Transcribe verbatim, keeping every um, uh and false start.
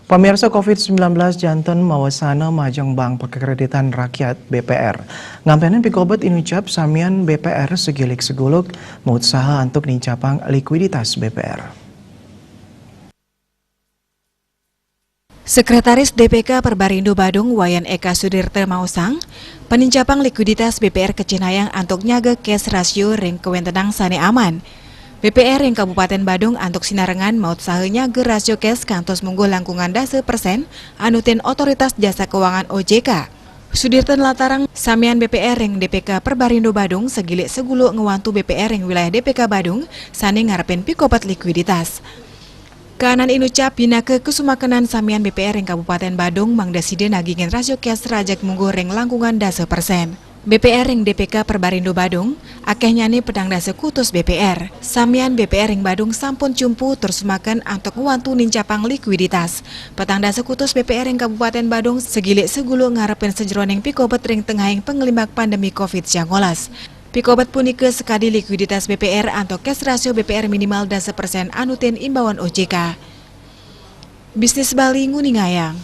Pamirsa, covid sembilan belas janten mawasana majeng Bank Pakakreditan Rakyat, B P R, ngampenen pikobet inucap samian B P R segilik seguluk mautsaha antuk nincapang likuiditas B P R. Sekretaris D P K Perbarindo Badung, Wayan Eka Sudirta, maosang, panincapang likuiditas B P R kacihnayang antuk nyaga cash ratio ring kawentenang sane aman. B P R ring Kabupaten Badung antuk sinarengan mautsaha nyaga rasio cash kantos mungguh langkungan dasa persen anu tin Otoritas Jasa Keuangan, O J K. Sudirta nlatarang samian B P R ring D P K Perbarindo Badung segilik seguluk ngwantu B P R ring wilayah D P K Badung sane ngarepin pikobet likuiditas. Kanan inucap pinaka kasumakenan samian B P R ring Kabupaten Badung mangda sida nagingin rasio cash rajeg mungguh ring langkungan dasa persen. B P R ring D P K Perbarindo Badung, akehnyane petang dasa kutus B P R. Samian B P R ring Badung sampun cumpu tur sumaken antuk ngwantu nincapang likuiditas. Petang dasa kutus B P R ring Kabupaten Badung segilik seguluk ngarepin sajeroning pikobet ring tengahing panglimbak pandemi covid sembilan belas. Pikobet punika sakadi likuiditas B P R antuk cash ratio B P R minimal dasa persen anu tin imbauan O J K. Bisnis Bali nguningayang.